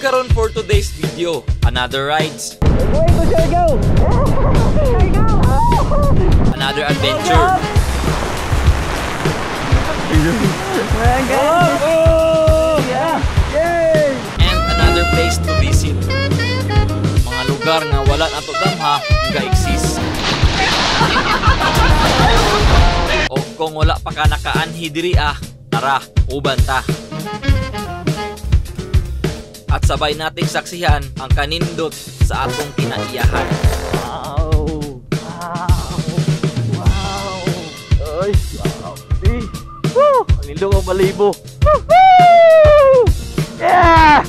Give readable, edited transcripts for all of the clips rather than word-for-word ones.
Karon for today's video, another rides. We're going to Siargao! Another adventure. And another place to visit. Mga lugar nga wala nato damha ga-exist. O kung wala pa ka nakaanhi diri ah, tara, uban ta. At sabay nating saksihan ang kanindot sa atong kinaiyahan. Wow! Wow! Wow! Ay, grabe! Woo! Ang nindot ang balibo! Woohoo! Yeah!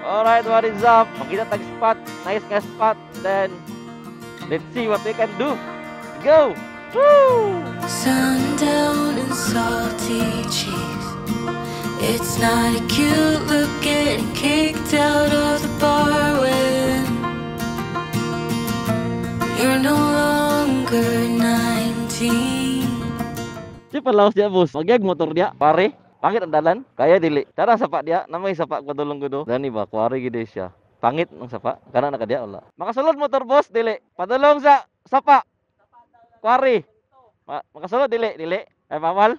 Alright, what is up? Makita tag spot. Nice nga spot. Then, let's see what we can do. Go! Woo! Sundown and salty cheeks. It's not a cute look getting kicked out of the bar when you're no longer 19. Di palaos dia bos. Magyag motor dia. Pare, pangit ang dalan. Kaya dili. Tara sapa dia. Namay sapa ko dulong gudo. Dani ba kuwari gid siya. Pangit ang sapa. Kana na ka dia wala. Makasulod motor boss dili. Padulong sa sapa. Kuwari. Makasulod dili dili. Ay bawal.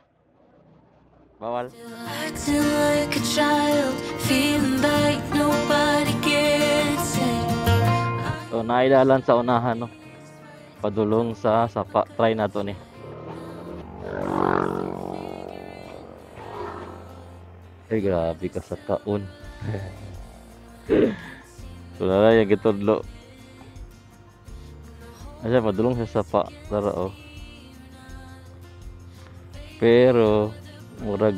Bawal. Acting like a child, feeling like nobody gets it. So naidalan sa unahan no. Padulong sa sapa. Try na to ni. Ay, grabe ka sa kaon. Wala na yung gitudlo. Asa padulong sa sapa. Tara oh. Pero murag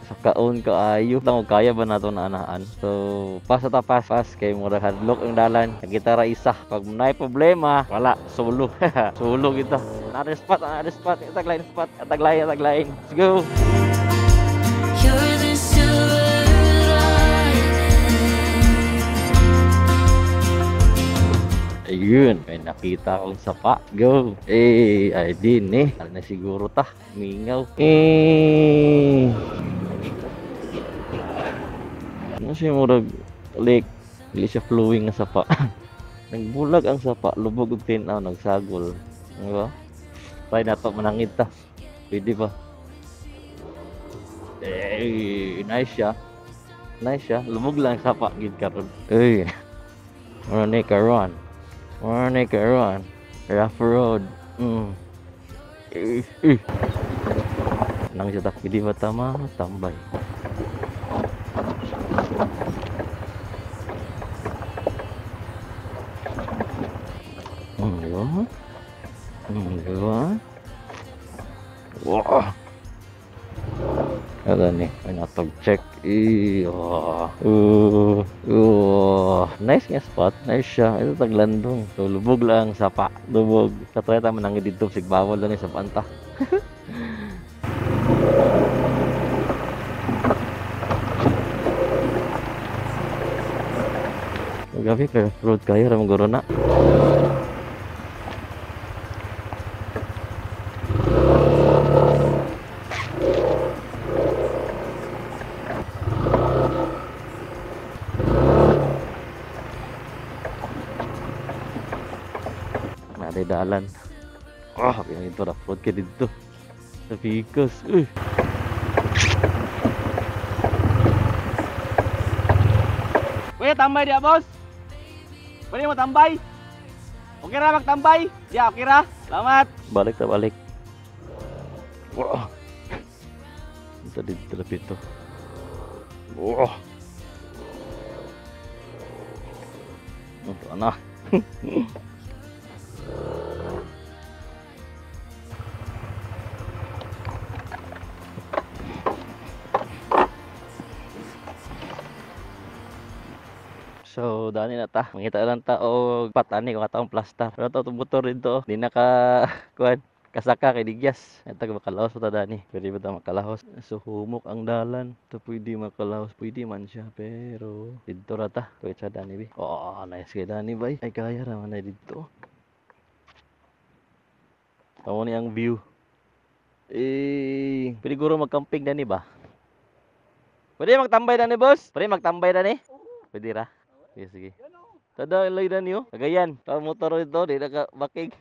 sa kaon kaayo. Tangog kaya ba nato na anaan? So pasa ta pas pas kay murag hadlok ang dalan. Kita ra isa. Pag naay problema, wala solo. Solo kita. Another spot, another spot, taglain spot, taglain, taglain. Let's go. You're the silver lining. Ayun, may nakita akong sapa. Go. Eh, ay din eh. Ano na siguro ta. Mingaw. Eh. Ano siya murag lake. Dili siya flowing nga sapa. Nagbulag ang sapa, lubog og tinaw, nagsagol. Di ba? Try na to, manangit ta. Pwede ba? Eh, nice siya. Nice siya. Lubog lang ang sapa gid karon. Eh. Mura ni karon. Mura ni karon. Rough road. Eh, eh. Nang siya ta, pwede ba tama? Tambay. Diba? Diba? Wah! Ano ni? Ay, natag-check. Nice nga spot. Nice siya. Ito taglandong. So, lubog lang sapa. Lubog. Sa try ta manangin dito. Sigbawal lang sa panta. Gabi kay road kayo ra maguro na. Dalan. Oh, pinito na road ka dito. Sa Picos. Uy. Kuya, tambay dia, boss. Pwede mo tambay? Okay ra magtambay? Ya, okay ra. Salamat. Balik ta balik. Wow. Ito dito na pito. Wow. Ito na. So, dani na ta. Mangita lang ta og patani kung atong plaster. Pero ato motor dito, di na ka kuan kasaka kay digyas. Ito makalahos ta dani. Pwede ba ta makalahos? So humok ang dalan. Ito pwede makalahos, pwede man siya pero didto ra ta. Pwede sa dani bi. Oh, nice kay dani bay. Ay kaya ra man ay didto. Tamo ni ang view. Eh, pwede guro magcamping dani ba? Pwede magtambay na ni, boss? Pwede magtambay na ni? Pwede ra. Sige, sige. Tada ilay na niyo. Kagayan. Tao motor dito, di na ka bakig.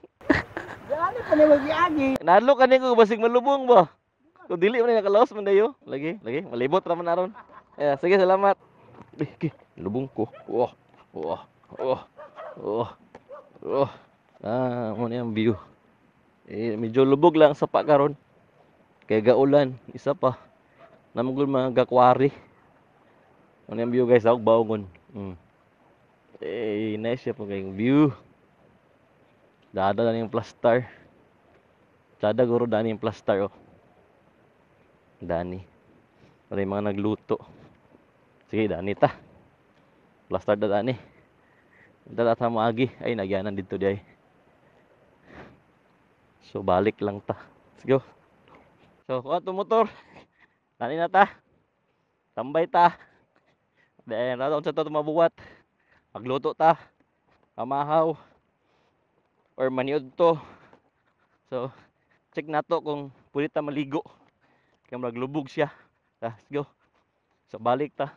Dali pa ni magiagi. Nalo ka ni ko basig malubong ba? Kung dili man ni nakalaos man dayo. Lagi, lagi malibot ra man aron. Eh, sige, salamat. Eh, okay. Lubong ko. Oh. Oh. Oh. Oh. Oh. Ah, mo ni ang view. Eh, medyo lubog lang sa pa karon. Kay gaulan, isa pa. Namugol mga gakwari. Ano yung view guys, ako baongon. Eh, nice siya po kayong view. Dada na yung plaster. Dada guro dani yung plaster oh. Dani. Ano yung mga nagluto. Sige, dani ta. Plaster da dani. Dala ta maagi. Ay, nagyanan dito di ay. So, balik lang ta. Let's go. So, kuha to motor. Dani na ta. Tambay ta. Then, rato sa to mabuwat. Magluto ta. Pamahaw. Or maniod to. So, check na to kung pwede ta maligo. Kaya maglubog siya. Let's go. So, balik ta.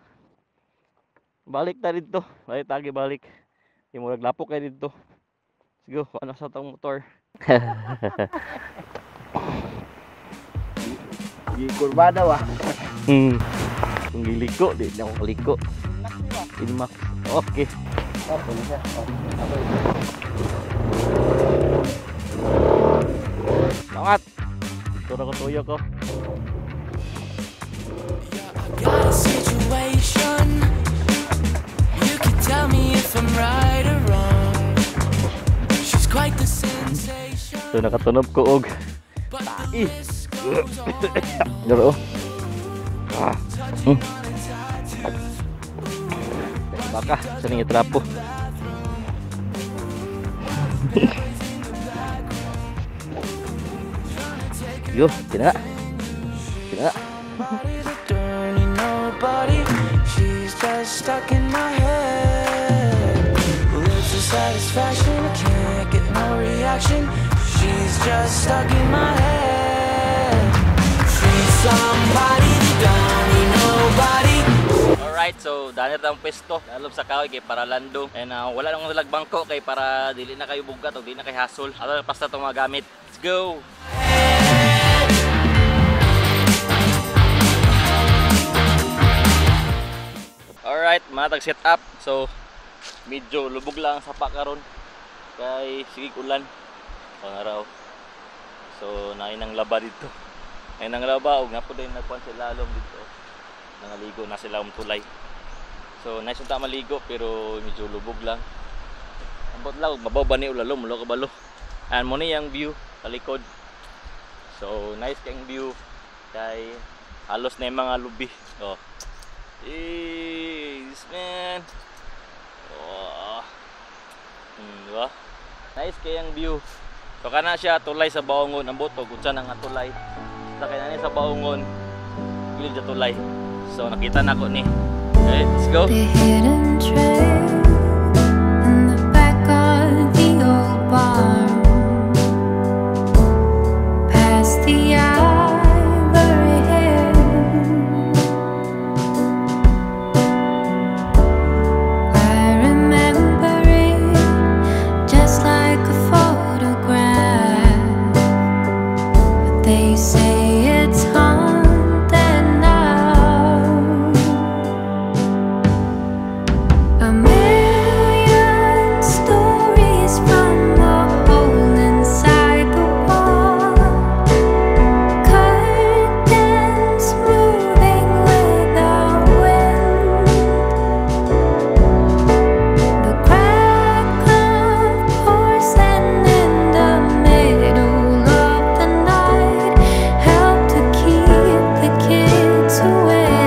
Balik ta dito. Balik ta, balik. Yung murag lapok kay dito. Let's go. Ano sa tong motor? Gikurbada wa. Kung giliko, di na ako kaliko. Inmax. Okay. Salamat. Ito na ko tuyo ko. Got a situation. You could tell me if I'm right or wrong. She's quite the sensation. So nakatunob ko og But the list goes on. Daro. Baka sa ning trapo. Yo, kina. Kina. Nobody, she's just stuck in my head. Lives for satisfaction, can't get no reaction. She's just stuck in my head. She's somebody that don't need nobody. Alright, so dani ra ang pwesto. Lalob sa kahoy kay para lando. And wala nang dalag bangko kay para dili na kayo bugat o dili na kayo hasol. Ato pasta tong mga gamit. Let's go. Alright, mga tag set up. So medyo lubog lang ang sapa karon kay sige ulan. Pangaraw. So naay nang laba dito. Ay nang laba og napo din nagkuan sa lalom dito. Nangaligo na sila tulay. So nice unta maligo pero medyo lubog lang. Ambot lang mabaw ba ni ulalom mulo ka balo. And mo ni ang view talikod. So nice kay view kay halos na yung mga lubi. Oh. Yes, man. Oh. Diba? Nice kay ang view. So kana siya tulay sa Baungon ang boto kung saan ang tulay. Sa kay nani sa Baungon gilid sa tulay. So nakita na ko ni. Okay, let's go. The hidden trail in the back of the old barn, past the ivory hill. I remember it just like a photograph, but they say it's haunted now. A million stories from the hole inside the wall, curtains moving with the wind, the crack of porcelain in the middle of the night help to keep the kids away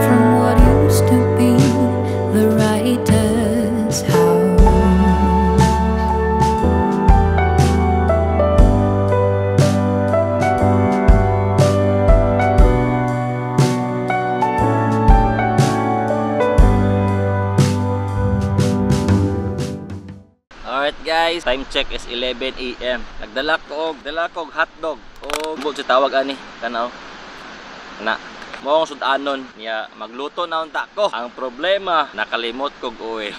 from what used to be the writer's house. Alright guys, time check is 11 AM. Nagdala ko og hotdog og bud sa tawag ani kanaw. Na. Mo akong sudanon niya, magluto na unta ko. Ang problema, nakalimot kog oil.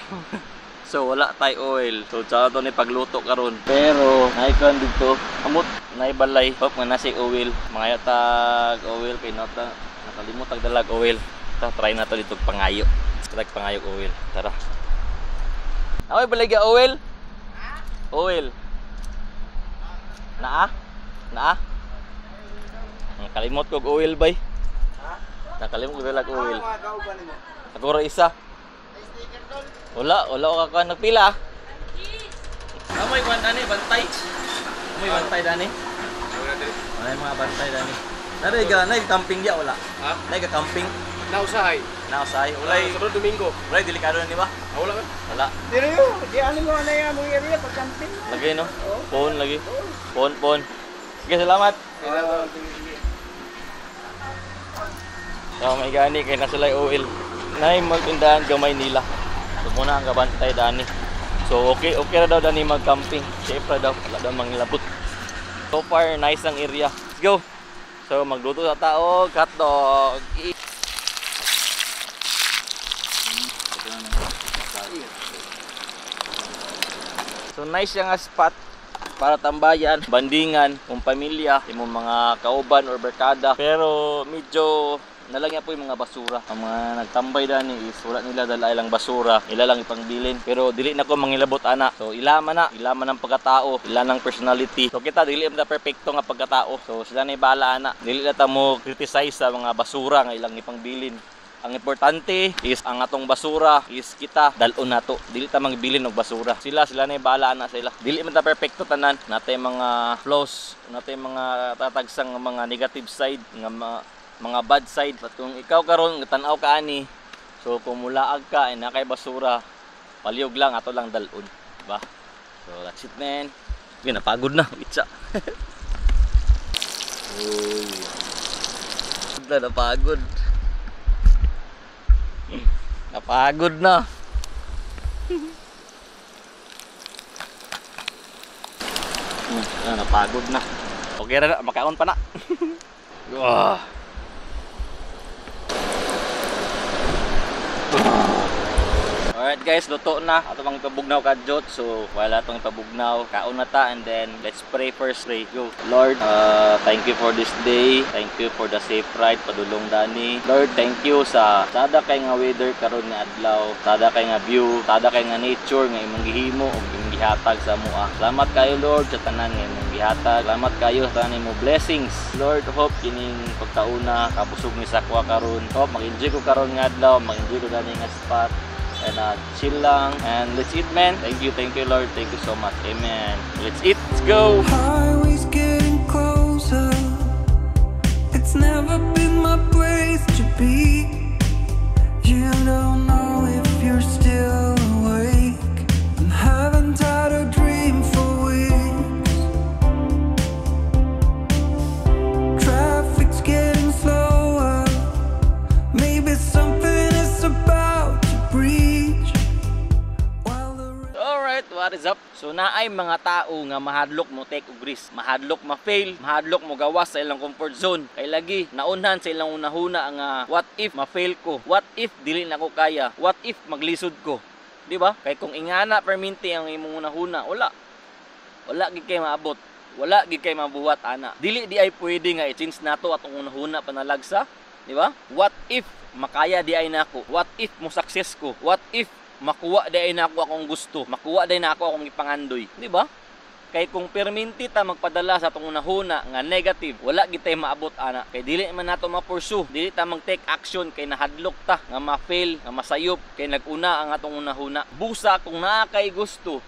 So wala tay oil. So tsaka to ni pagluto karon. Pero naikon dito, amot naibalay. Hope nga nasi oil. Mga tag oil kay nota. Nakalimot tag dalag oil. Ta try na to dito pangayo. Tag pangayo oil. Tara. Aoy balay ga oil? Oil. Naa? Naa? Nakalimot kog oil bay. Nakalimot kog dalag oil. Ako ra isa. Wala, wala ko kakuha. Nagpila. Amoy kwan dani, bantay. Amoy bantay dani. Wala yung mga bantay dani. Nari ga, nay camping dia wala. Ha? Nay ga camping. Nausahay. Nausahay. Walay Sobrang Domingo. Walay delikado na ni ba? Ah, wala ka. Wala. Pero yun, di ano mo na yan, mga area pag camping. Lagi no. Phone lagi. Phone, phone. Sige, salamat. So, may gani kay nasa lay oil. Nay magtindahan gamay nila. So muna ang gabantay dani. So okay, okay ra daw dani mag-camping. Safe ra daw, wala daw manglabot. So far nice ang area. Let's go. So magluto sa tao, hotdog. So nice siya nga spot para tambayan, bandingan, kung pamilya, imong mga kauban or barkada. Pero medyo nalagyan po yung mga basura. Ang mga nagtambay dani is wala nila dala ilang basura, ila lang ipangbilin. Pero dili na ko mangilabot ana. So ila man na, ila man ang pagkatao, ila ng personality. So kita dili man ta perpekto nga pagkatao. So sila na bahala ana. Dili na ta mo criticize sa mga basura nga ilang ipangbilin. Ang importante is ang atong basura is kita dal-on nato. Dili ta mangbilin og basura. Sila sila na bahala ana sila. Dili man ta perpekto tanan. Natay mga flaws, natay mga tatagsang mga negative side nga mga bad side. But kung ikaw karon tan-aw ka ani, so kung mulaag ka ay nakay basura, palihog lang ato lang dal-on, diba? So that's it, man. Sige, napagod na, itsa. Uy. Napagod. Napagod na. Napagod na. Okay ra na, makaon pa na. Wah. Alright guys, luto na. Ato pang ipabugnaw kadjot. So wala tong ipabugnaw. Kaon na ta and then let's pray first. Pray. Go. Lord, thank you for this day. Thank you for the safe ride padulong dani. Lord, thank you sa sada kay nga weather karon nga adlaw, sada kay nga view, sada kay nga nature nga imong gihimo ug imong gihatag sa amoa. Salamat kayo Lord sa tanan nga imong gihatag. Salamat kayo sa tanan imong blessings. Lord, hope kining pagkauna kabusog ni sakwa karon. Hope mag-enjoy ko karon nga adlaw, mag-enjoy ko dani nga spot. And chill lang and let's eat, man. Thank you Lord, thank you so much. Amen. Let's eat. Let's go. Highway's getting closer. It's never been my place to be. You don't know if you're still awake. And haven't had a dream for weeks. Traffic's getting slower. Maybe something is about to breach. Alright, what is up? So naay mga tao nga mahadlok mo take og risk, mahadlok ma-fail, mahadlok mo gawas sa ilang comfort zone. Kay lagi naunhan sa ilang unahuna nga what if ma-fail ko? What if dili na ko kaya? What if maglisod ko? Di ba? Kay kung ingana perminti ang imong unahuna, wala. Wala gid kay maabot. Wala gid kay mabuhat ana. Dili di ay pwede nga i-change nato atong unahuna panalagsa, di ba? What if makaya di ay nako? What if mo success ko? What if makuha di ay nako akong gusto? Makuha di nako akong ipangandoy, di ba? Kay kung perminti ta magpadala sa atong unahuna nga negative, wala gid tay maabot ana. Kay dili man nato ma-pursue, dili ta mag-take action kay nahadlok ta nga ma-fail, nga masayop kay nag-una ang atong unahuna. Busa kung naa kay gusto,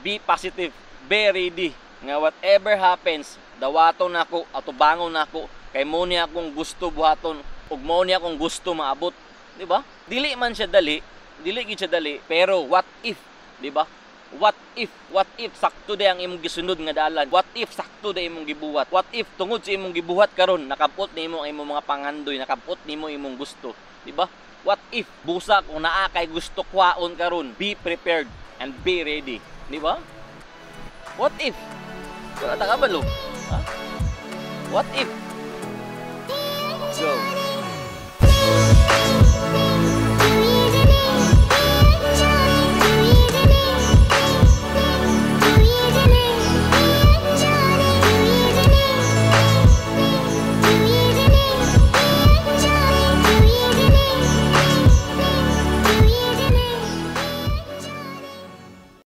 be positive, be ready nga whatever happens, dawaton nako, atubangon nako kay mo ni akong gusto buhaton ug mo ni akong gusto maabot, di ba? Dili man siya dali, dili gid siya dali, pero what if, di ba? What if sakto day ang imong gisunod nga dalan? What if sakto day imong gibuhat? What if tungod sa imong gibuhat karon nakabot nimo ang imong mga pangandoy, nakabot nimo imong gusto, di ba? What if busa kung naa kay gusto kwaon karon, be prepared and be ready, di ba? What if? Wala ta kabalo. Ha? What if? Go.